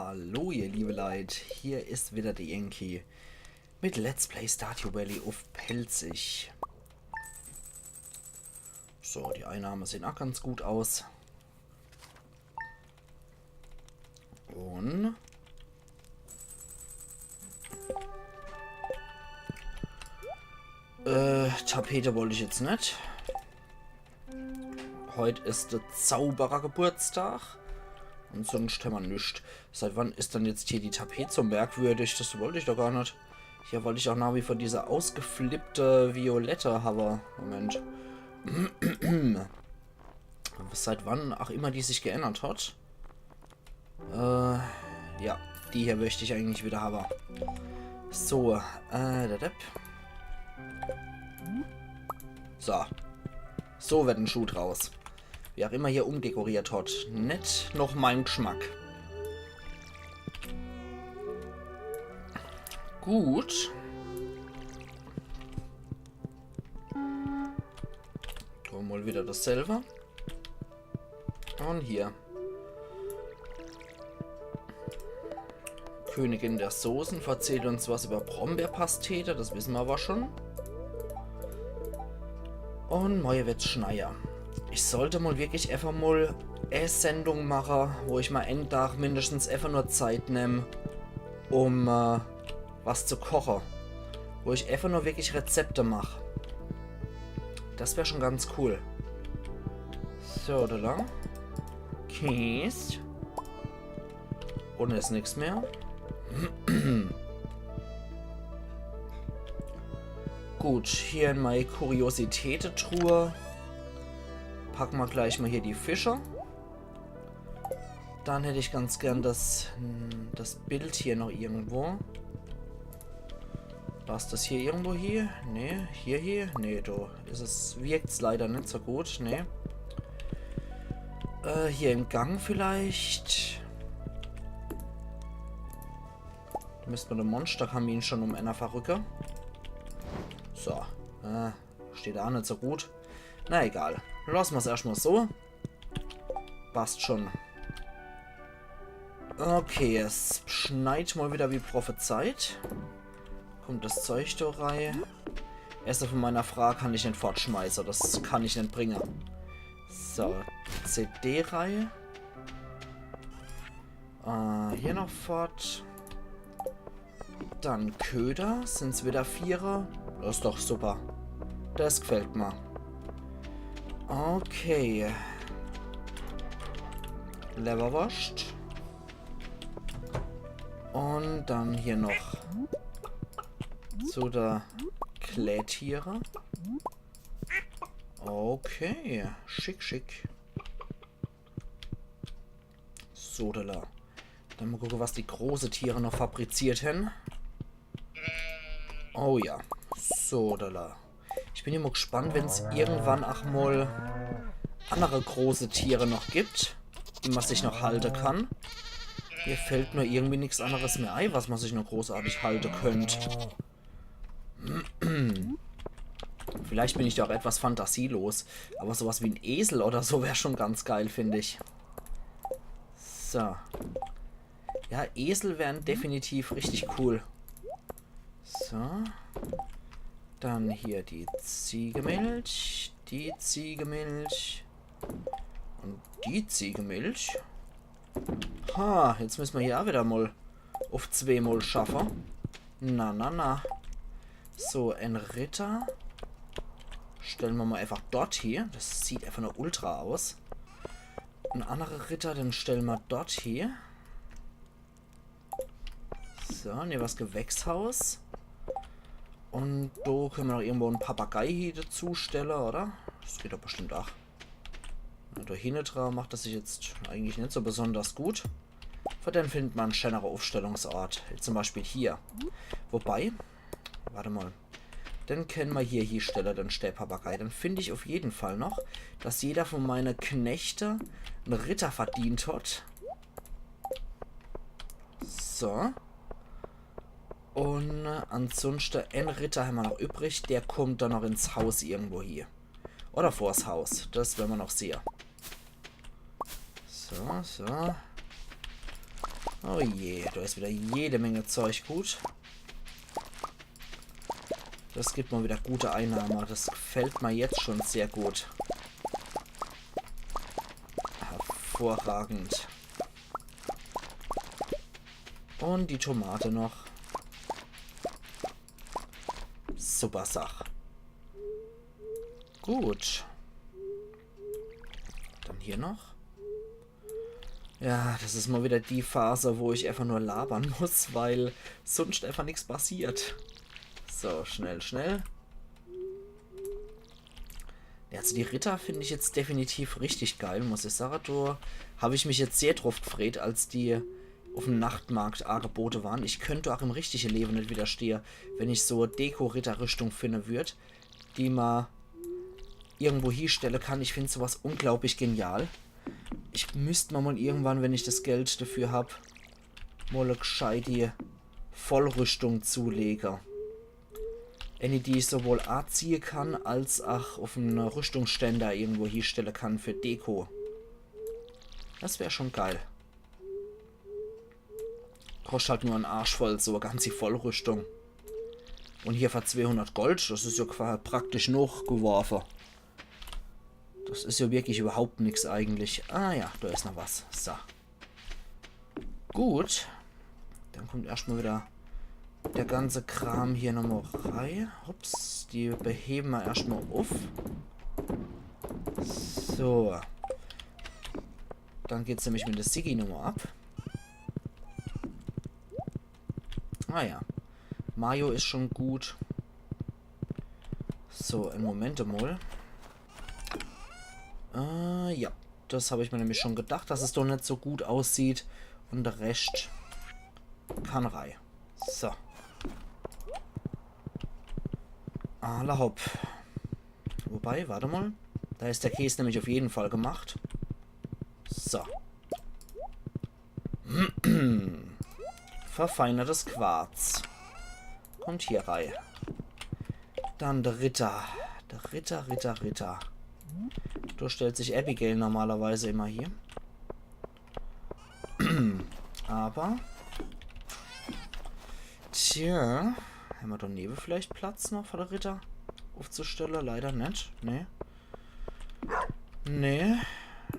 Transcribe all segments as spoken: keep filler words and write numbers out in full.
Hallo, ihr liebe Leit, hier is wieder de Yankee mit Let's Play Stardew Valley uff Pälzisch. So, die Einnahme sehn ach ganz gut aus. Un äh, Tapete wollt ich jetzt net. Heut is de Zauberergeburtstag. Un sunscht hämmer nix. Seit wann is dann jetzt hier die Tapete so merkwürdig? Das wollt ich doch gar net. Hier wollt ich ach nach wie vor diese ausgeflippte Violette hawwe. Moment. Seit wann ach immer die sich geännert hat. Äh, ja, die hier möcht ich eigentlich wieder hawwe. So, äh, da, da. So. So wird en Schuh draus. Wie ach immer hier umdekoriert hat. Net noch meim Gschmack. Gut. Dann mol wieder dasselbe. Un hier. Königin der Soßen verzählt uns was über Brombeerpastete, das wisse mer awwer schon. Un morje wird's schneier. Ich sollt mol wirklich äfach mol e Sendung mache, wo ich mol en Dag mindestens äfach nur Zeit nemm, um äh, was zu koche. Wo ich äfach nur wirklich Rezepte mach. Das wär schon ganz cool. So, da lang. Käs. Un is nix mehr. Gut, hier in mei Kuriositätetruhe. Packe mer gleich mol hier die Fische. Dann hätt ich ganz gern das, das Bild hier noch irgendwo. Passt das hier irgendwo hier? Nee, hier, hier? Nee, do is es, wirkt's leider net so gut, nee. Äh, hier im Gang vielleicht. Do müsst mer de Monsterkamin schon um äner verrücke. So, äh, steht ach net so gut. Na egal, lass mer's erscht mol so. Passt schon. Okay, es schneit mol wieder wie prophezeit. Kommt das Zeug do rei? Esse von meiner Fraa kann ich net fortschmeiße, das kann ich net bringe. So, C D rei. Äh, hier noch fort. Dann Köder, sin's wieder viere? Das is doch super. Das gfällt mer. Okay. Lewwerworscht. Un dann hier noch zu de Klätiere. Okay, schick, schick. Sodala. Dann mol gucke, was die große Tiere noch fabriziert hän. Oh ja. Sodala. Ich bin immer gespannt, wenn's irgendwann ach mol annere große Tiere noch gibt, die mer sich noch halte kann. Mir fällt nur irgendwie nix anneres mehr ei, was mer sich noch großartig halte könnt. Vielleicht bin ich da auch etwas fantasielos, aber sowas wie en Esel oder so wär schon ganz geil, find ich. So. Ja, Esel wären definitiv richtig cool. So. Dann hier die Ziegemilch, die Ziegemilch und die Ziegemilch. Ha, jetzt müsse mer hier auch wieder mol uff zweemol schaffe. Na, na, na. So, en Ritter. Stelle mer mol einfach dort hie. Das sieht einfach nur ultra aus. En annere Ritter, den stelle mer dort hie. So, ne, was Gewächshaus. Und do könne mer noch irgendwo en Papagei hie dazu stelle, oder? Das geht doch bestimmt ach. Na, do hinne dra macht er sich jetzt eigentlich net so besonders gut. Für den findet mer en schönere Aufstellungsort. Wie zum Beispiel hier. Wobei, warte mol. Den könne mer hier hiestelle, den Stäpapagei. Dann find ich auf jeden Fall noch, dass jeder von meine Knechte en Ritter verdient hat. So. Und ansunschte, en Ritter hämmer noch übrig. Der kommt dann noch ins Haus irgendwo hie. Oder vors Haus. Das wern mer noch sehe. So, so. Oh je, do is wieder jede Menge Zeug. Gut. Das gibt mal wieder gute Einnahme. Das gefällt mir jetzt schon sehr gut. Hervorragend. Und die Tomate noch. Super Sach. Gut. Dann hier noch. Ja, das is mal wieder die Phase, wo ich einfach nur labern muss, weil sunscht einfach nix passiert. So, schnell, schnell. Ja, also die Ritter find ich jetzt definitiv richtig geil, muss ich sage. Do hab ich mich jetzt sehr drauf gefreut, als die uffm Nachtmarkt Angebote waren. Ich könnt auch im richtige Lewe net widerstehe, wenn ich so Deko-Ritterrüstung finde würd, die ma irgendwo hiestelle kann. Ich find sowas unglaublich genial. Ich müsst ma mal irgendwann, wenn ich das Geld dafür hab, mal e gscheiti Vollrüstung zulege. Eine, die ich sowohl aziehe kann, als auch uffm Rüstungsständer irgendwo hiestelle kann für Deko. Das wär schon geil. Koscht halt nur en Arsch voll, so e ganzi Vollrüstung. Und hier für zweehundert Gold, das is ja qua-, praktisch noch geworfe. Das is ja wirklich überhaupt nix eigentlich. Ah ja, do is noch was. So. Gut. Dann kommt erscht mal wieder der ganze Kram hier nochmal rei. Ups, die beheben ma erscht mal uff. So. Dann geht's nämlich mit der Siggi nochmal ab. Ah ja. Mayo is schon gut. So, en Moment mal. Äh, ja. Das hab ich mir nämlich schon gedacht, dass es doch net so gut aussieht. Und der Rescht kann rei. So. Alla hopp. Wobei, warte mal. Da is der Käs nämlich auf jeden Fall gemacht. So. Verfeinertes Quarz. Kommt hier rei. Dann der Ritter. Der Ritter, Ritter, Ritter. Do stellt sich Abigail normalerweise immer hier. Aber. Tja. Hämmer do newe vielleicht Platz noch für der Ritter uffzustelle? Leider net. Nee. Nee.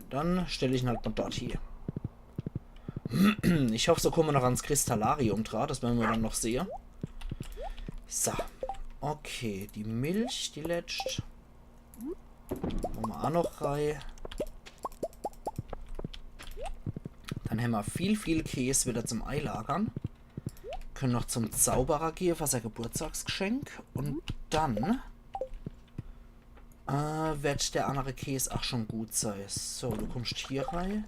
Dann stell ich en halt mal dort hie. Ich hoff, so komme ma noch ans Kristallarium dra. Das wern ma dann noch sehe. So. Okay, die Milch, die letscht. Mache ma auch noch rei. Dann hämmer viel, viel Käs wieder zum Eilagern. Können noch zum Zauberer gehe für sei Geburtstagsgeschenk. Und dann, äh, werd der andere Käs auch schon gut sei. So, du kommst hier rei.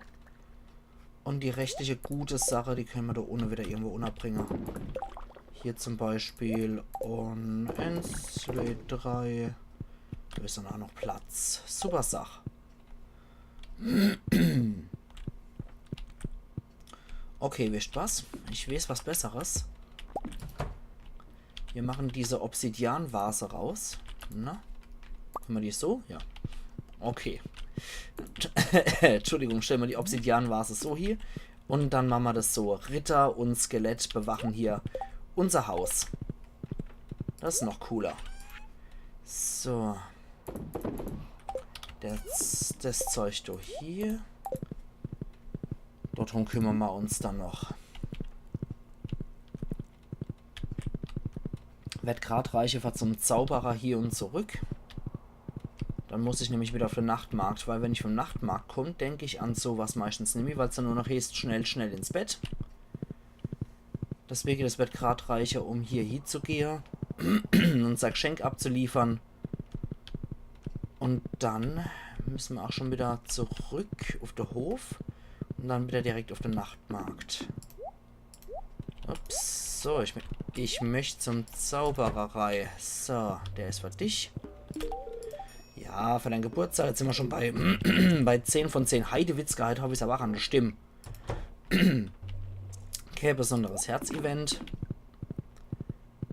Und die restliche gute Sache, die können ma do unne wieder irgendwo unnerbringe. Hier zum Beispiel. Und eins, zwei, drei. Do is dann auch noch Platz. Super Sach. Okay, wisst was? Ich weeß was Besseres. Wir machen diese Obsidian-Vase raus. Na? Können wir die so? Ja. Okay. Entschuldigung, stellen wir die Obsidian-Vase so hier. Und dann machen wir das so. Ritter und Skelett bewachen hier unser Haus. Das ist noch cooler. So. Das, das Zeug do hier. Dort drum kümmern wir uns dann noch. Werd grad reiche für zum Zauberer hier und zurück. Dann muss ich nämlich wieder auf den Nachtmarkt, weil wenn ich vom Nachtmarkt komm, denk ich an sowas meistens nimmi, weil's dann nur noch heißt, schnell, schnell ins Bett. Deswege, das werd grad reiche, um hier hiezugehe und sein Geschenk abzuliefern. Und dann müssen wir auch schon wieder zurück auf den Hof und dann wieder direkt auf den Nachtmarkt. Ups, so, ich, mö- ich möchte zum Zauberer rei. So, der ist für dich. Ja, für deinen Geburtstag, jetzt sind wir schon bei, bei zehn von zehn. Heidewitzka, heut hab ich's aber auch an der Stimme. Okay, besonderes Herz-Event.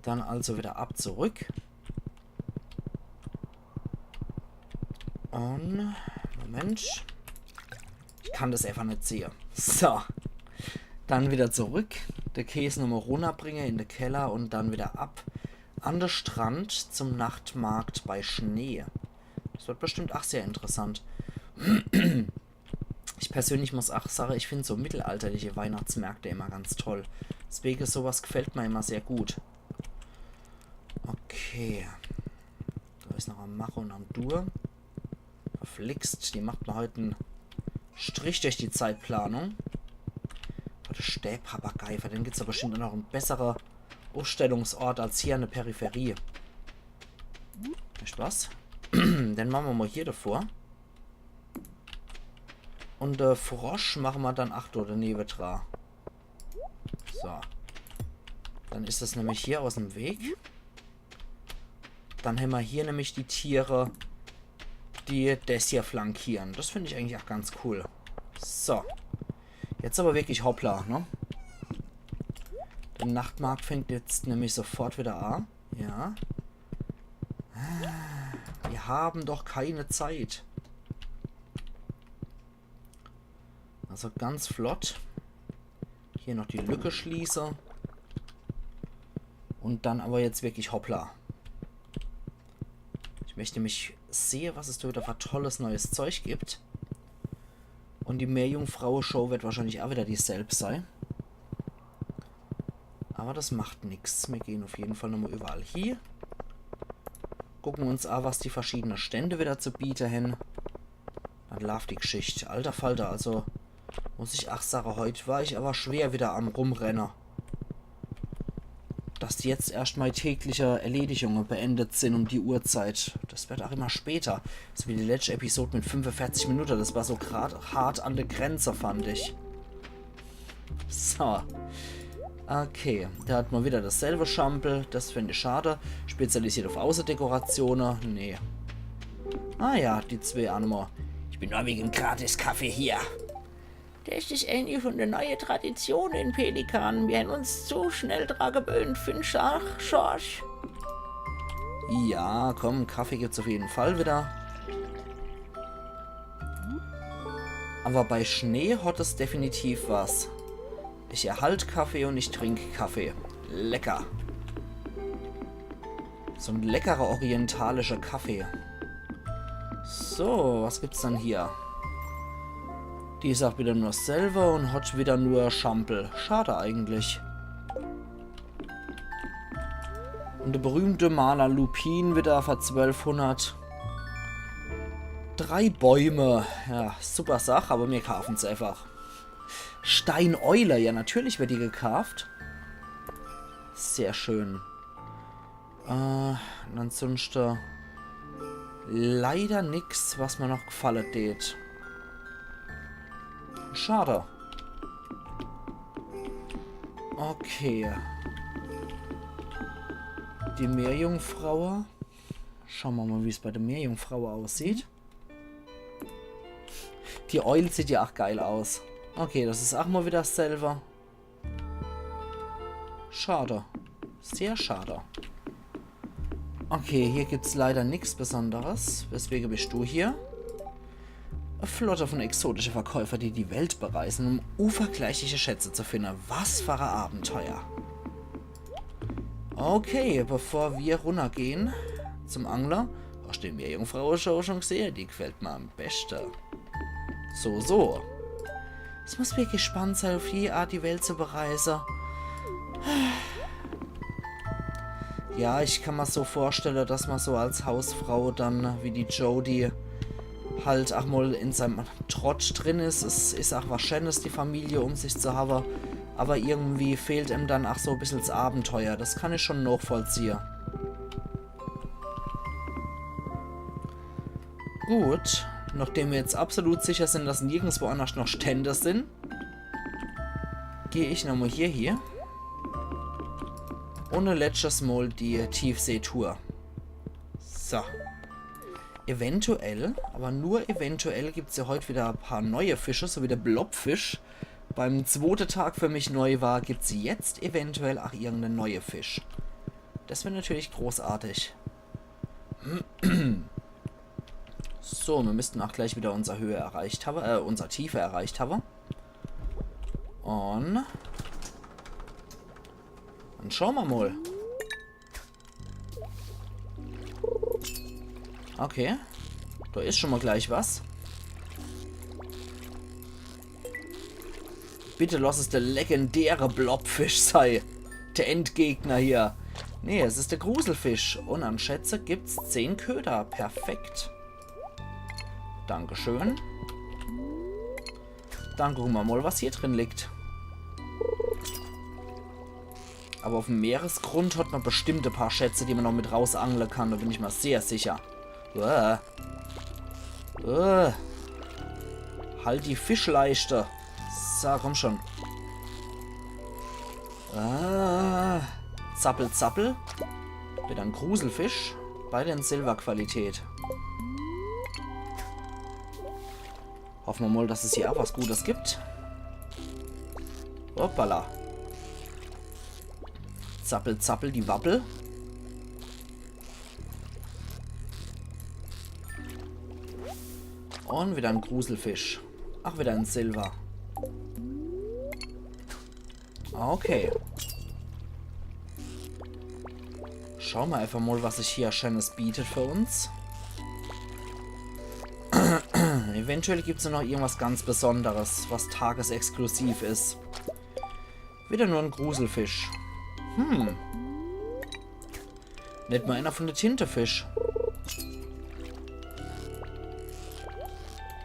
Dann also wieder ab zurück. Und, Moment. Ich kann das einfach nicht sehen. So. Dann wieder zurück, de Käs nochmol runnerbringe in de Keller un dann wieder ab an de Strand zum Nachtmarkt bei Schnee. Das wird bestimmt ach sehr interessant. Ich persönlich muss ach sage, ich find so mittelalterliche Weihnachtsmärkte immer ganz toll. Deswege sowas gefällt mir immer sehr gut. Okay. Da is noch am Mache un am Due. Verflixt, die macht mir heut en Strich durch die Zeitplanung. Für de Stäbpapagei, für den gibt's doch bestimmt noch en bessere Ausstellungsort als hier in de Peripherie. Weescht was? Den mache mer mol hier davor. Un de Frosch mache mer dann ach do denewe dra. So. Dann is das nämlich hier aus'm Weg. Dann hämmer hier nämlich die Tiere, die des hier flankieren. Das find ich eigentlich ach ganz cool. So. Jetzt aber wirklich hoppla, ne? De Nachtmarkt fängt jetzt nämlich sofort wieder a. Ja. Wir haben doch keine Zeit. Also ganz flott. Hier noch die Lücke schließe. Un dann aber jetzt wirklich hoppla. Ich möcht nämlich sehe, was es do wieder für tolles neues Zeug gibt. Un die Meerjungfraue-Show wird wahrscheinlich ach wieder dieselb sei. Aber das macht nix. Mir gehn auf jeden Fall nochmol überall hie. Gucken uns a, was die verschiedene Stände wieder zu biete hän. Dann laaft die Gschicht. Alter Falter, also muss ich ach sage, heut war ich aber schwer wieder am Rumrenne. Dass jetzt erscht mei tägliche Erledigunge beendet sin um die Uhrzeit. Das wird ach immer später. So wie die letschte Episode mit fünfevierzig Minute. Das war so grad hart an de Grenze, fand ich. So. Okay, der hat mol wieder dasselbe Schampel. Das find ich schade. Spezialisiert auf Außedekoratione. Nee. Ah ja, die zwee ach nochmol. Ich bin nur wegen Gratis-Kaffee hier. Das is ähnlich vun de neue Tradition in Pelikan. Mir hän uns zu schnell dra gewöhnt, findsch ach, Schorsch? Ja, komm, Kaffee gibt's auf jeden Fall wieder. Aber bei Schnee hat es definitiv was. Ich erhalt Kaffee un ich trink Kaffee. Lecker. So en leckerer orientalischer Kaffee. So, was gibt's dann hier? Die is ach wieder nur Silber un hat wieder nur Schampel. Schade eigentlich. Un de berühmte Maler Lupin wieder für zwölfhundert. Drei Bäume. Ja, super Sach, aber mir kaafen's einfach. Steineule, ja, natürlich wird die gekaaft. Sehr schön. Äh, un ansonsten leider nix, was mir noch gefalle tät. Schade. Okay. Die Meerjungfraue. Schaue mer mol, wie's bei de Meerjungfraue aussieht. Die Eul sieht ja ach geil aus. Okay, das is ach mol wieder dasselbe. Schade. Sehr schade. Okay, hier gibt's leider nix Besonderes. Weswege bist du hier? E Flotte von exotische Verkäufer, die die Welt bereisen, um unvergleichliche Schätze zu finden. Was für e Abenteuer. Okay, bevor wir runnergehen zum Angler. Hast du die Meerjungfrau schon, schon gesehen? Die gefällt mir am besten. So, so. Es muss wirklich spannend sein, auf die Art die Welt zu bereisen. Ja, ich kann mer so vorstellen, dass mer so als Hausfrau dann wie die Jodie halt ach mol in seinem Trott drin is. Es is ach was Schönes, die Familie um sich zu haben. Aber irgendwie fehlt em dann ach so e bissel das Abenteuer. Das kann ich schon nachvollziehen. Gut, nachdem wir jetzt absolut sicher sind, dass nirgendwo anders noch Stände sind, geh ich nochmal hier, hier. Und e letztes Mal die Tiefseetour. So. Eventuell, aber nur eventuell gibt's ja heut wieder e paar neue Fische, so wie der Blobfisch beim zweiten Tag für mich neu war, gibt's jetzt eventuell ach irgendeine neue Fisch. Das wär natürlich großartig. So, wir müssten auch gleich wieder unsere Höhe erreicht haben, äh, unsere Tiefe erreicht haben. Und dann schaue mer mol. Okay. Do is schon mol gleich was. Bitte lass es de legendäre Blobfisch sei. De Endgegner hier. Nee, es is de Gruselfisch. Und an Schätze gibt's zehn Köder. Perfekt. Dankeschön. Dann gucke mer mol, was hier drin liegt. Aber auf'm Meeresgrund hat mer bestimmt e paar Schätze, die mer noch mit rausangle kann. Do bin ich mer sehr sicher. Uah. Uah. Halt die Fischleischte. So, komm schon. Ah. Zappel, zappel. Wieder en Gruselfisch. Beide in Silberqualität. Hoffe mer mol, dass es hier auch was Gutes gibt. Hoppala. Zappel, zappel, die Wappel. Und wieder en Gruselfisch. Ach, wieder en Silber. Okay. Schaue mer einfach mol, was sich hier Schönes bietet für uns. Eventuell gibt's ja noch irgendwas ganz Besonderes, was tagesexklusiv is. Wieder nur en Gruselfisch. Hm. Net mol einer von de Tintefisch.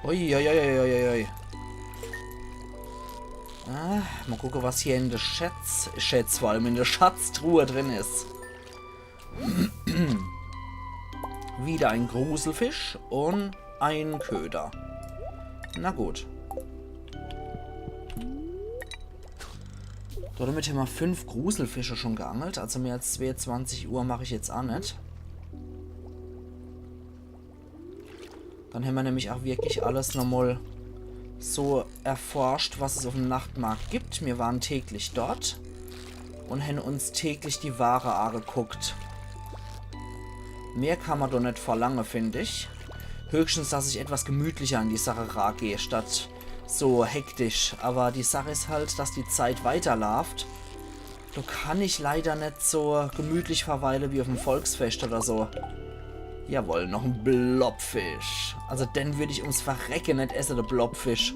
Uiuiuiuiui. Ah, mol gucke, was hier in de Schätz, Schätz vor allem, in de Schatztruhe drin is. Wieder en Gruselfisch und en Köder. Na gut. Damit hämmer fünf Gruselfische schon geangelt. Also mehr als zweeunzwanzig Uhr mach ich jetzt auch net. Dann hämmer nämlich auch wirklich alles nochmol so erforscht, was es auf'm Nachtmarkt gibt. Mir waren täglich dort und hän uns täglich die Ware ageguckt. Mehr kann mer doch net verlange, find ich. Höchstens, dass ich etwas gemütlicher an die Sache rageh, statt so hektisch. Aber die Sache is halt, dass die Zeit weiterlaaft. Do kann ich leider net so gemütlich verweile wie auf'm Volksfest oder so. Jawohl, noch en Blobfisch. Also den würd ich ums Verrecke net esse, de Blobfisch.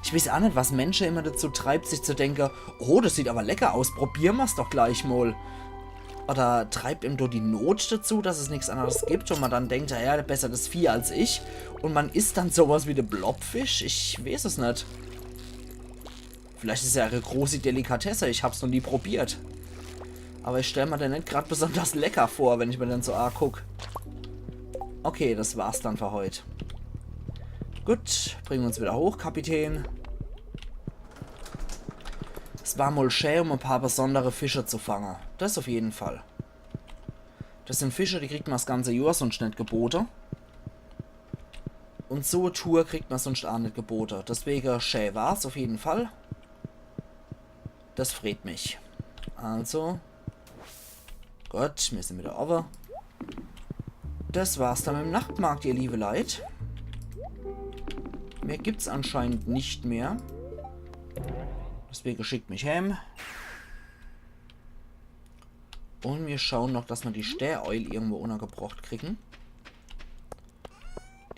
Ich weiß auch net, was Mensche immer dazu treibt, sich zu denke, oh, das sieht aber lecker aus, probiere mer's doch gleich mol. Oder treibt em do die Not dazu, dass es nix anderes gibt und man dann denkt, ja, ja, besser das Vieh als ich. Und man isst dann sowas wie de Blobfisch? Ich weiß es net. Vielleicht is er e großi Delikatesse, ich hab's noch nie probiert. Aber ich stell mer den net grad besonders lecker vor, wenn ich mer den so aguck. Okay, das war's dann für heut. Gut, bring uns wieder hoch, Kapitän. Es war mol schä, um e paar besondere Fische zu fange. Das auf jeden Fall. Das sind Fische, die kriegt man das ganze Jahr sonst net gebote. Und so e Tour kriegt man sonst auch net gebote. Deswege schä war's auf jeden Fall. Das freet mich. Also. Gut, mir sind wieder owwe. Das war's dann mit dem Nachtmarkt, ihr liebe Leit. Mehr gibt's anscheinend nicht mehr. Deswege schickt mich heim. Und mir schauen noch, dass mer die Stäereul irgendwo unnergebrocht kriegen.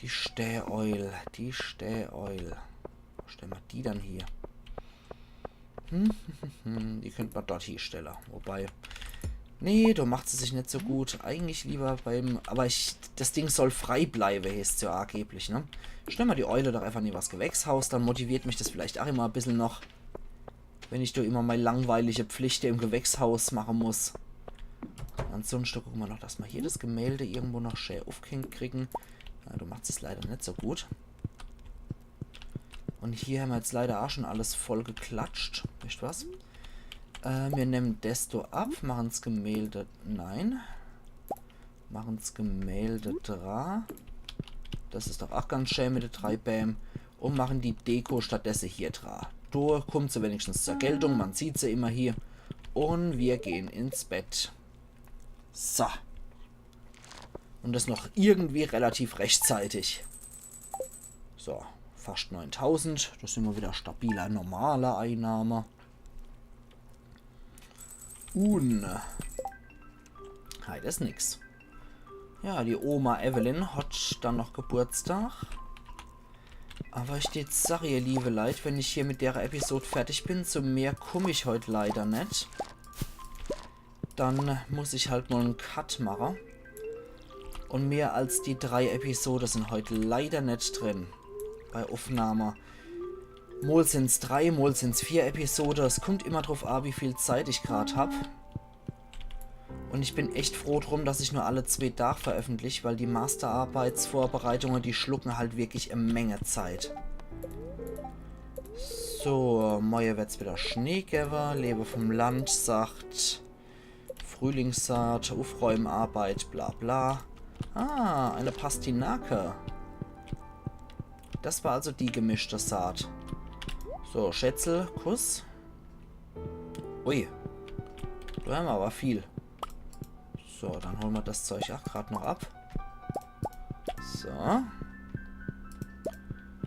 Die Stäereul, die Stäereul. Wo stelle mer die dann hier? Hm, hm, hm, hm, die könnt mer dort hiestelle. Wobei, nee, do macht se sich net so gut. Eigentlich lieber beim, aber ich, das Ding soll frei bleibe, heeßt's ja angeblich, ne? Stelle mer die Eule doch einfach in das Gewächshaus, dann motiviert mich das vielleicht auch immer e bissel noch, wenn ich do immer mei langweilige Pflichte im Gewächshaus mache muss. Ansonsten gucke mer noch, dass mer hier das Gemälde irgendwo noch schä aufgehängt kriegen. Ja, do macht's es leider net so gut. Und hier hämmer jetzt leider auch schon alles voll geklatscht. Wisst was? Äh, mir nemmen des do ab, machen's Gemälde. Nein. Machen's Gemälde dra. Das is doch auch ganz schä mit de drei Bäm. Und machen die Deko stattdesse hier dra. Do kommt se wenigstens zur Geltung, man sieht se immer hier. Und wir gehen ins Bett. So. Und das noch irgendwie relativ rechtzeitig. So, Fascht neuntausend. Das sin mol wieder stabile, normale Einnahme. Un. Heit is nix. Ja, die Oma Evelyn hat dann noch Geburtstag. Awwer ich deet sage, ihr liewe Leit, wenn ich hier mit dere Episod fertig bin, zu mehr kumm ich heit leider net. Dann muss ich halt mol en Cut mache. Un mehr als die drei Episode sin heit leider net drin. Bei Uffnahme. Mol sin's drei, mol sin's vier Episode. Es kummt immer druff a, wie viel Zeit ich grad hab. Un ich bin echt froh drum, dass ich nur alle zwee Dag veröffentlich, weil die Masterarbeitsvorbereitunge, die schlucken halt wirklich e Menge Zeit. So, morje werd's wieder Schnee gewwe. Lewe vom Land sagt Frühlingssaat, Uffräumarbeit, bla bla. Ah, eine Pastinake. Das war also die gemischte Saat. So, Schätzel, Kuss. Ui. Do hämmer awwer viel. So, dann hole mer das Zeug ach grad noch ab. So.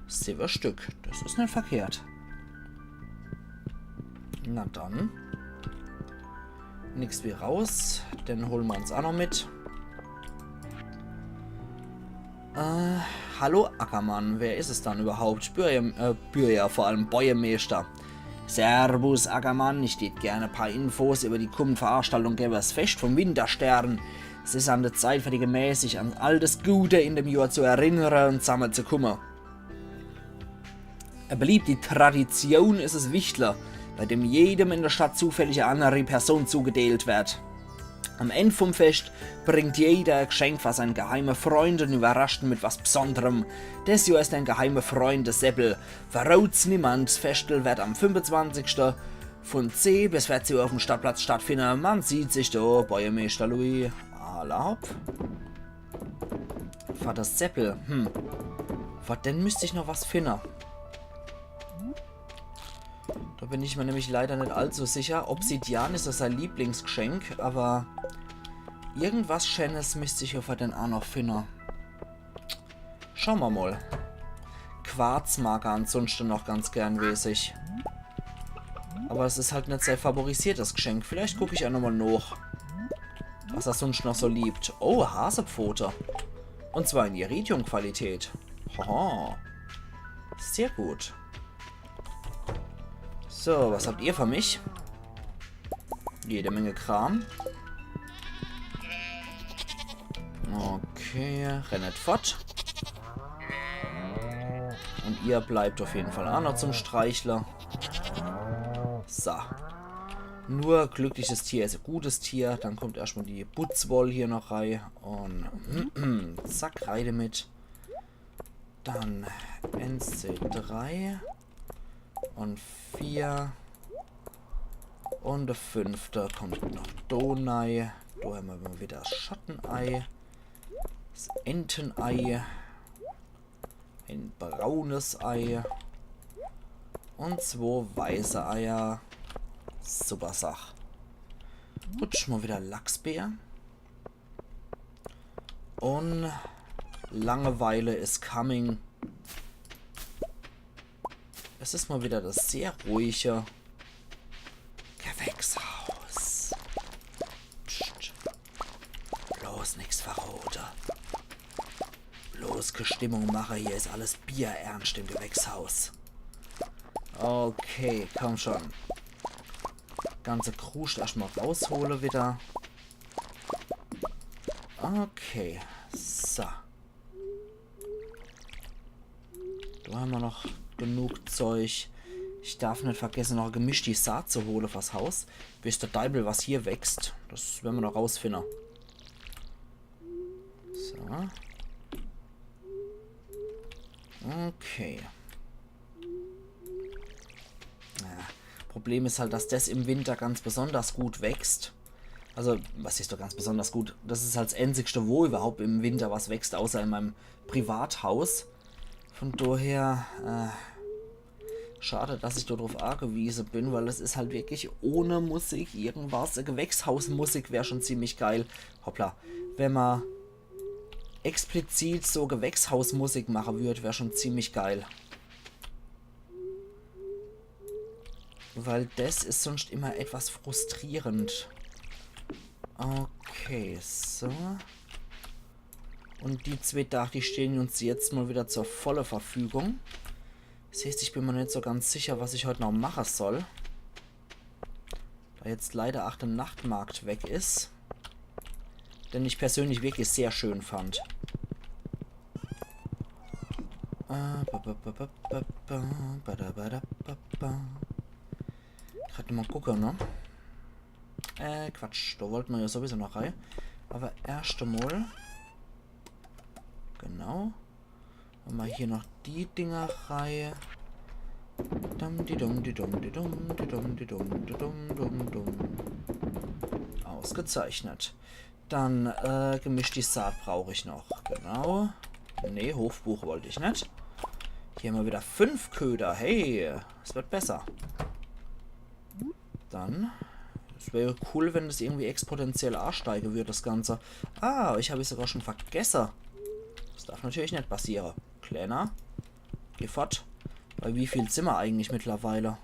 Siwwe Stück. Das is net verkehrt. Na dann. Nix wie raus. Den hole mer uns ach noch mit. Äh, hallo Ackermann, wer is es dann überhaupt? Bürger, äh, Bürger, vor allem Bäuermeeschter. Servus Ackermann, ich deet gern e paar Infos über die kummende Veranstaltung gewwe, es Fescht vom Winterstern. Es is an der Zeit für die Gemeer, sich an all das Gute in dem Johr zu erinnere un sammle zu kumme. E beliebti Tradition is es Wichtle, bei dem jedem in der Stadt zufällig e anneri Person zugedeelt werd. Am End vom Fescht bringt jeder e Geschenk für sein geheime Freund un überrascht en mit was Besonderem. Des Johr is en geheime Freund de Seppel. Verrot's niemand, es Feschtel werd am fünfundzwanzigste von zeh bis vierzeh Uhr auf dem Stadtplatz stattfinde. Man sieht sich do, Bäuermeeschter Louis. Alla hopp. Für de Seppel, hm. Für den müsst ich noch was finde. Do bin ich mir nämlich leider net allzu sicher. Obsidian is jo sei Lieblingsgeschenk, awwer irgendwas Scheenes müsst ich jo für den ach noch finde. Schaue mer mol. Quarz mag er ansunschte noch ganz gern, weeß ich. Awwer es is halt net sei favorisiertes Geschenk. Vielleicht guck ich ach noch mol noch, was er sunscht noch so liebt. Oh, Hasepfote. Un zwar in Iridium-Qualität. Haha. Sehr gut. So, was habt ihr für mich? Jede Menge Kram. Okay, rennet fort. Un ihr bleibt auf jeden Fall ach noch zum Streichle. So. Nur glückliches Tier is e gutes Tier. Dann kommt erscht mol die Butzwoll hier noch rei. Un zack, rei demit. Dann eins, zwei, drei un vier. Un de fünfte kommt noch do nei. Do hämmer mol wieder das Schattenei. Das Entenei. E braunes Ei. Un zwo weiße Eier. Super Sach. Gut, schon mol wieder Lachsbeer. Un Langeweile is coming. Es is mol wieder das sehr ruhige Gewächshaus. Psst. Bloß nix verrote. Bloß kä Stimmung mache, hier is alles bierernst im Gewächshaus. Okay, komm schon. Ganze Kruscht erscht mol raushole wieder. Okay, so. Do hämmer noch genug Zeug. Ich darf net vergesse, noch e gemischti Saat zu hole fürs Haus. Weeß de Deiwel, was hier wächst. Das werre mer noch rausfinne. So. Okay. Ja, Problem is halt, dass des im Winter ganz besonders gut wächst. Also, was is doch ganz besonders gut? Das is halt s Einzigste, wo überhaupt im Winter was wächst, außer in meinem Privathaus. Von daher, äh, schade, dass ich do drauf agewiese bin, weil es is halt wirklich ohne Musik irgendwas. Gewächshausmusik wär schon ziemlich geil. Hoppla. Wenn mer explizit so Gewächshausmusik mache würd, wär schon ziemlich geil. Weil des is sunscht immer etwas frustrierend. Okay, so. Un die zwee Dach, die stehn uns jetzt mol wieder zur volle Verfügung. Des heeßt, ich bin mer net so ganz sicher, was ich heut noch mache soll. Da jetzt leider ach de Nachtmarkt weg is. Den ich persönlich wirklich sehr schön fand. Äh, ba, ba, ba. Grad mol gucke, ne? Äh, Quatsch, do wollt mer ja sowieso noch rei. Awwer erscht emol. Genau. Mache mer hier noch die Dinger rei. Dum, di dum, di dum, di dum, di dum, di dum, di dum, dum, dum. Ausgezeichnet. Dann, äh, gemischte Saat brauch ich noch. Genau. Nee, Hofbuch wollt ich net. Hier hämmer wieder fünf Köder. Hey, es wird besser. Dann, es wär cool, wenn des irgendwie exponentiell aasteige würd, des Ganze. Ah, ich hab es sogar schun vergesse. Des darf natürlich net passiere. Kleiner, geh fort. Bei wie viel simmer eigentlich mittlerweile?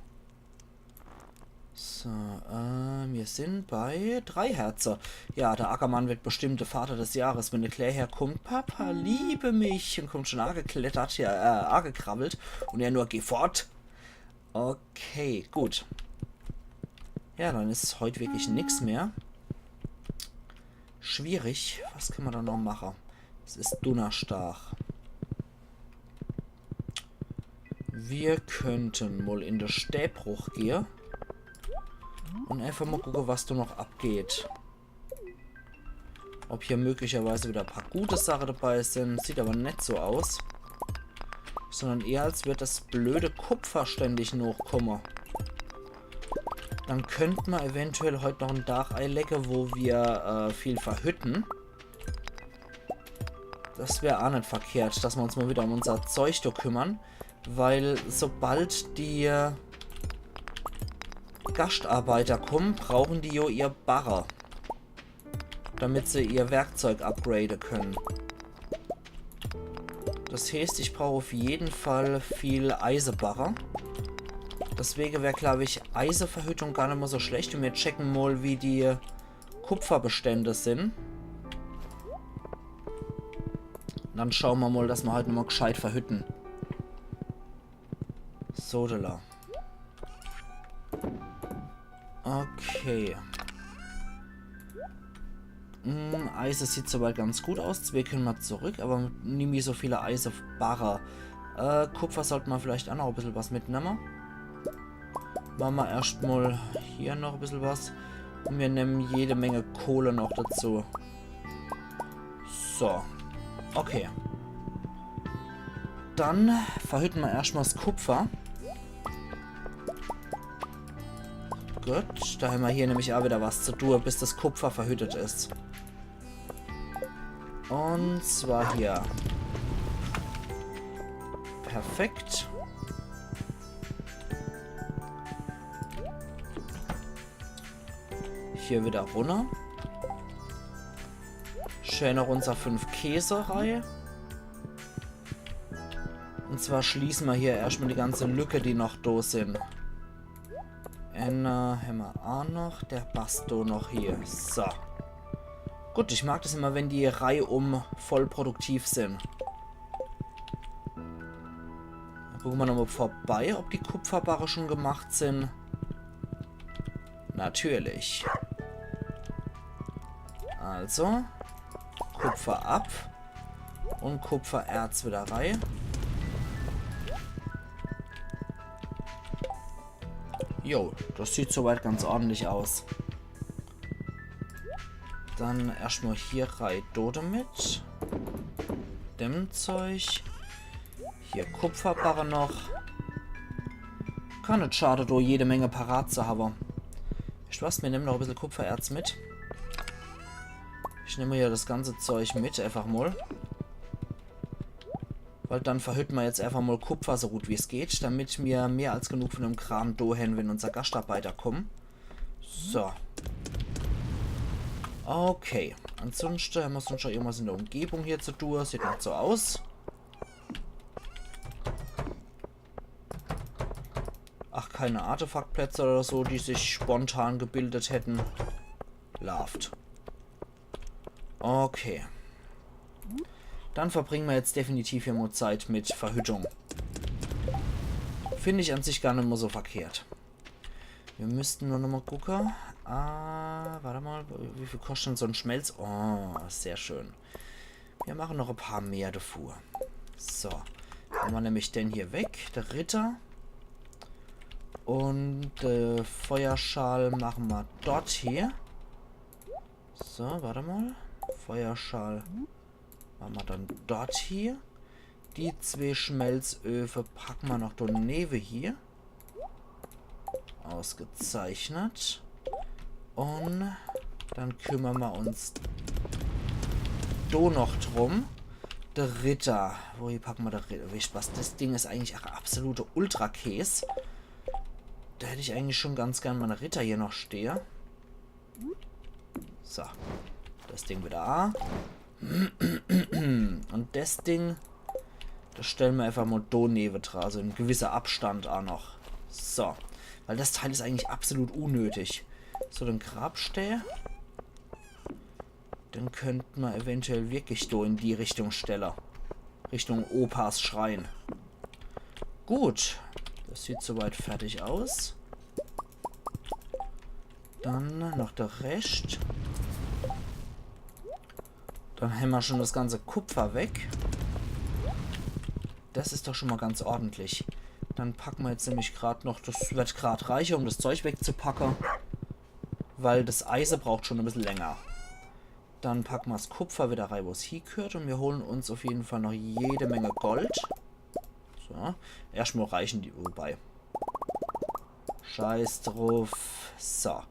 So, äh, mir sin bei drei Herze. Ja, de Ackermann wird bestimmt de Vater des Jahres, wenn de Claire herkummt. „Papa, liebe mich“, un kummt schun aageklettert, ja, äh, aagekrabbelt. Un er nur: „Geh fort.“ Okay, gut. Ja, dann is heut wirklich nix mehr. Schwierig. Was kann mer do noch mache? Es is Dunnerstag. Mir könnten mol in de Stäbruch gehe un einfach mol gucke, was do noch abgeht. Ob hier möglicherweise wieder e paar gute Sache dabei sin, sieht awwer net so aus. Sondern eher, als würd des blöde Kupfer ständig nochkumme. Dann könnt mer eventuell heut noch en Dag eilegge, wo mir, äh, viel verhütten. Des wär aa net verkehrt, dass mer uns mol wieder um unser Zeug do kümmern. Weil sobald die, äh, Gaschtarbeiter kummen, brauchen die jo ihr Barre, damit se ihr Werkzeug upgrade können. Des heeßt, ich brauch uff jeden Fall viel Eisebarre. Deswege wär, glaab ich, Eiseverhüttung gar net mol so schlecht. Un mir checken mol, wie die Kupferbestände sin. Dann schaue mer mol, dass mer heut nochmol gscheit verhütten. Sodala. Okay. Hm, Eise sieht soweit ganz gut aus. Zwee könne mer zurück, awwer nimmi so viele Eisebarre. Äh, Kupfer sollt mer vielleicht aa noch e bissel was mitnemme. Mache mer erscht mol hier noch e bissel was. Un mir nemme jede Menge Kohle noch dazu. So. Okay. Dann verhütte mer erscht mol s Kupfer. Gut, do hämmer hier nämlich aa wieder was zu tue, bis des Kupfer verhüttet is. Un zwar hier. Perfekt. Hier wieder runner. Schön noch unser fünf Käse rei. Un zwar schließe mer hier erscht mol die ganze Lücke, die noch do sin. Änner hämmer aa noch. Der passt do noch hier. So. Gut, ich mag des immer, wenn die reihum voll produktiv sin. Dann gucke mer nochmol vorbei, ob die Kupferbarre schun gemacht sin. Natürlich. Also, Kupfer ab. Un Kupfererz wieder rei. Jo, des sieht soweit ganz ordentlich aus. Dann erscht mol hier rei, do demit. Dem Zeug. Hier Kupferbarre noch. Kann net schade, do jede Menge parat zu hawwe. Weescht was, mir nemme noch e bissel Kupfererz mit. Ich nemme hier des ganze Zeug mit, einfach mol. Weil dann verhütte mer jetzt einfach mol Kupfer so gut wie's geht, damit mir mehr als genug vun dem Kram do hän, wenn unser Gaschtarbeiter kummen. So. Okay. Ansunschte hämmer sunscht noch irgendwas in der Umgebung hier zu tue. Sieht net so aus. Ach, keine Artefaktplätze oder so, die sich spontan gebildet hätten. Läuft. Okay. Dann verbringen mer jetzt definitiv hier mol Zeit mit Verhütung. Find ich an sich gar net mol so verkehrt. Mir müssten nur noch mol gucke. Ah, wart emol, wie viel koscht dann so e Schmelz? Oh, sehr schön. Mir mache noch e paar mehr devu. So, mache mer nämlich den hier weg, de Ritter. Un de Feuerschal mache mer dort hier. So, wart emol. Feuerschal mache mer dann dort hier. Die zwee Schmelzöfe packe mer noch do newe hier. Ausgezeichnet. Un dann kümmere mer uns do noch drum. De Ritter. Wohin packe mer de Ritter? Wisst was, des Ding is eigentlich ach absolute Ultrakäs. Do hätt ich eigentlich schon ganz gern mei Ritter hier noch stehe. So. Des Ding wieder a. Un des Ding, des stelle mer einfach mol do newe dra, also in gewisse Abstand a noch. So. Weil des Teil is eigentlich absolut unnötig. So, den Grabstää. Den könnt mer eventuell wirklich do in die Richtung stelle. Richtung Opas Schrein. Gut. Des sieht soweit fertig aus. Dann noch de Rescht. Dann hämmer schon des ganze Kupfer weg. Des is doch schon mol ganz ordentlich. Dann packe mer jetzt nämlich grad noch, des werd grad reiche, um des Zeug wegzupacke. Weil des Eise braucht schon e bissel länger. Dann packe mer's Kupfer wieder rei, wo's hiegehört. Un mir holen uns auf jeden Fall noch jede Menge Gold. So. Erschtmol reichen die, wobei. Scheiß druf. So.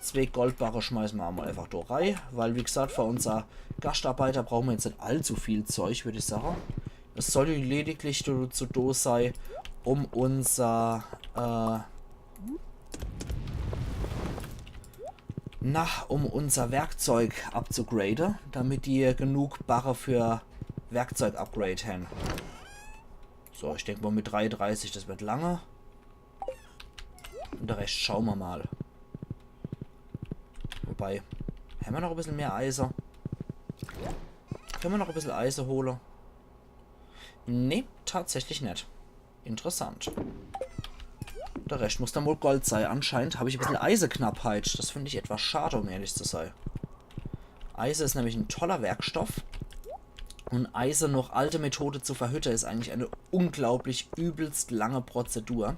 Zwee Goldbarre schmeiße mer mol einfach do rei. Weil, wie gesagt, für unser Gaschtarbeiter brauche mer jetzt net allzu viel Zeug, würd ich sage. Es soll lediglich dazu do sei, um unser, äh, na, um unser Werkzeug abzugrade, damit die genug Barre für Werkzeug-Upgrade hän. So, ich denk mol mit dreiedreißig, des werd lange. Un de Rescht schaue mer mol. Wobei, hämmer noch e bissel mehr Eise? Könne mer noch e bissel Eise hole? Nee, tatsächlich net. Interessant. De Rescht muss dann wohl Gold sei. Anscheinend hab ich e bissel Eiseknappheit. Des find ich etwas schad, um ehrlich zu sei. Eise is nämlich en toller Werkstoff. Un Eise noch alte Methode zu verhütte is eigentlich e unglaublich übelst lange Prozedur.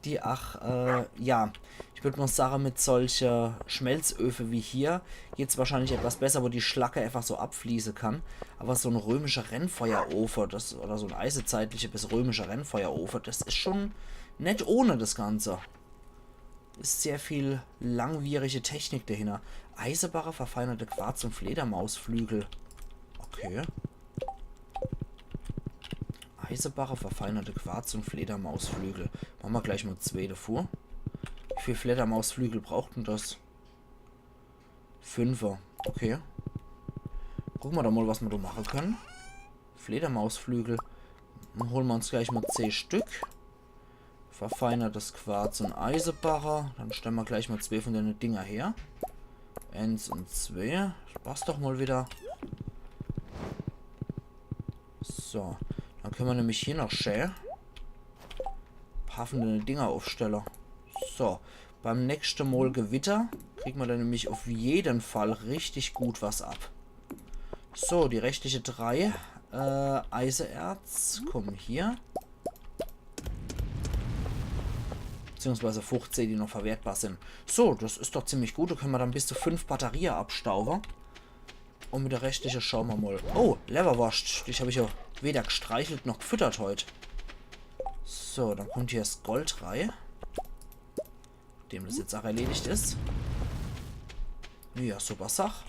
Die, ach, äh, ja, ich würd mol sage, mit solche Schmelzöfe wie hier geht's wahrscheinlich etwas besser, wo die Schlacke einfach so abfließe kann. Aber so en römische Rennfeuerofe, des, oder so en eisezeitliche bis römische Rennfeuerofe, des is schon net ohne des Ganze. Is sehr viel langwierige Technik dahinter. Eisebarre, verfeinerte Quarz un Fledermausflügel. Okay. Eisebarre, verfeinerte Quarz un Fledermausflügel. Mache mer gleich mol zwee devu. Wie viel Fledermausflügel braucht dann des? Fünfe. Okay. Gucke mer doch mol, was mer do mache könne. Fledermausflügel. Dann hole mer uns gleich mol zeh Stück. Verfeinertes Quarz un Eisebarre. Dann stelle mer gleich mol zwee von dene Dinger her. Eens un zwee. Des passt doch mol wieder. So. Dann könne mer nämlich hier noch schä paar von dene Dinger aufstelle. So. Beim nächschte Mol Gewitter kriege mer dann nämlich auf jeden Fall richtig gut was ab. So, die restliche drei, äh, Eiseerz kommen hier. Beziehungsweise fuchzeh, die noch verwertbar sin. So, des is doch ziemlich gut. Do könne mer dann bis zu fünf Batterie abstaube. Un mit de restliche schaue mer mol. Oh, Lewwerworscht. Dich hab ich jo weder gstreichelt noch gfüttert heut. So, dann kommt hier des Gold rei. Dem des jetzt ach erledigt is. Ja, super Sach.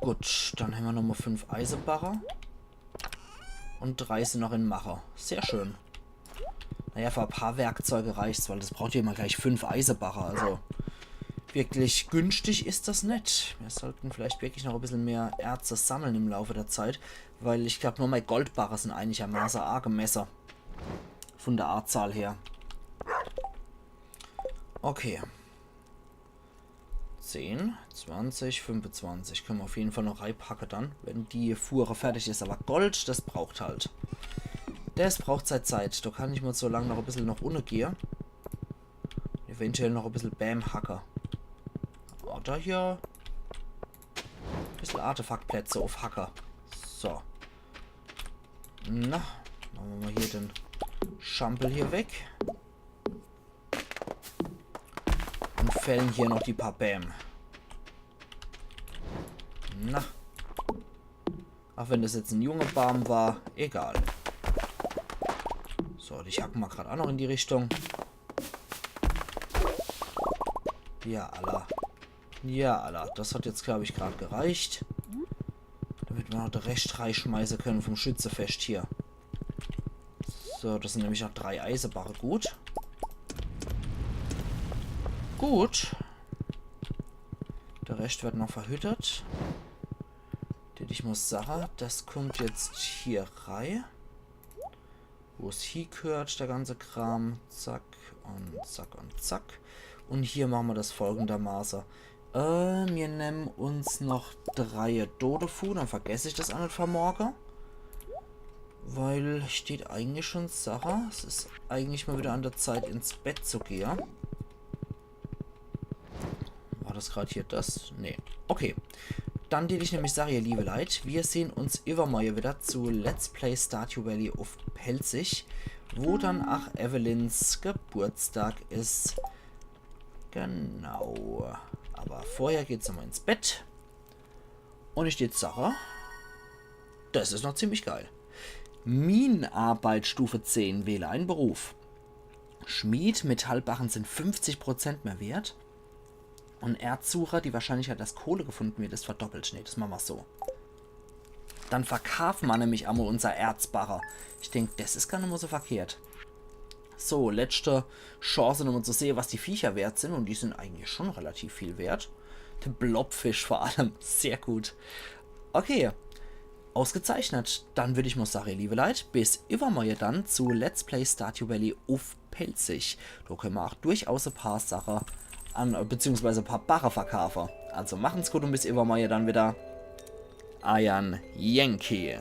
Gut, dann hämmer nochmol fünf Eisebarre. Un drei sin noch in Mache. Sehr schön. Naja, für e paar Werkzeuge reicht's, weil des braucht jo immer gleich fünf Eisebarre. Also wirklich günstig is des net. Mir sollten vielleicht wirklich noch e bissel mehr Erze sammle im Laufe der Zeit, weil ich glaub, nur mei Goldbarre sin einigermaße angemesse. Von der Anzahl her. Okay. Zehn, zwanzig, fünfundzwanzig. Könne mer uff jeden Fall noch reipacke dann, wenn die Fuhre fertig is. Awwer Gold, des braucht halt. Des braucht sei Zeit. Do kann ich mol so lang noch e bissel noch unne gehe. Eventuell noch e bissel Bääm hacke. Oder hier e bissel Artefaktplätze uffhacke. So. Na, mache mer mol hier de Schampel hier weg. Un fälle hier noch die paar Bääm. Na. Ach wenn des jetzt en junger Baam war, egal. So, dich hacke mer grad aa noch in die Richtung. Ja, alla. Ja, alla. Des hat jetzt, glaab ich, grad gereicht. Damit mer noch de Rescht reischmeiße könne vom Schützefescht hier. So, des sin nämlich noch drei Eisebarre. Gut. Gut. De Rescht werd noch verhüttet. Denn ich muss sage, des kummt jetzt hier rei. Wo's hiegheert, de ganze Kram. Zack un zack un zack. Un hier mache mer des folgendermaße. Äh, mir nemme uns noch drei Dodefu, dann vergess ich des aa net fer morge. Weil steht eigentlich schun Sache. Es is eigentlich mol widder an de Zeit, ins Bett zu gehe. War des grad hier des? Nee. Okay. Dann deet ich nämlich sage, ihr liewe Leit, mir sehn uns iwwermorge widder zu Let's Play Stardew Valley uff Pälzisch, wo dann ach Evelyns Geburtstag is. Genau. Awwer vorher geht's nochmol ins Bett. Un ich deet sage, des is noch ziemlich geil. Minenarbeit Stufe zehn, wähle einen Beruf. Schmied, Metallbarre sin fünfzig Prozent mehr wert. Un Erzsucher, die Wahrscheinlichkeit, dass Kohle gefunde werd, is verdoppelt. Nee, des mache mer so. Dann verkaafe mer nämlich emol unser Erzbarre. Ich denk, des is gar net mol so verkehrt. So, letschte Chance nochmol zu sehe, was die Viecher wert sin. Un die sin eigentlich schun relativ viel wert. De Blobfisch vor allem. Sehr gut. Okay. Ausgezeichnet. Dann würd ich mol sage, ihr liewe Leit, bis iwwermorge dann zu Let's Play Stardew Valley uff Pälzisch. Do könne mer ach durchaus e paar Sache an, beziehungsweise e paar Barre verkaafe. Also machen's gut un bis iwwermorge dann widder. Eier Yankee.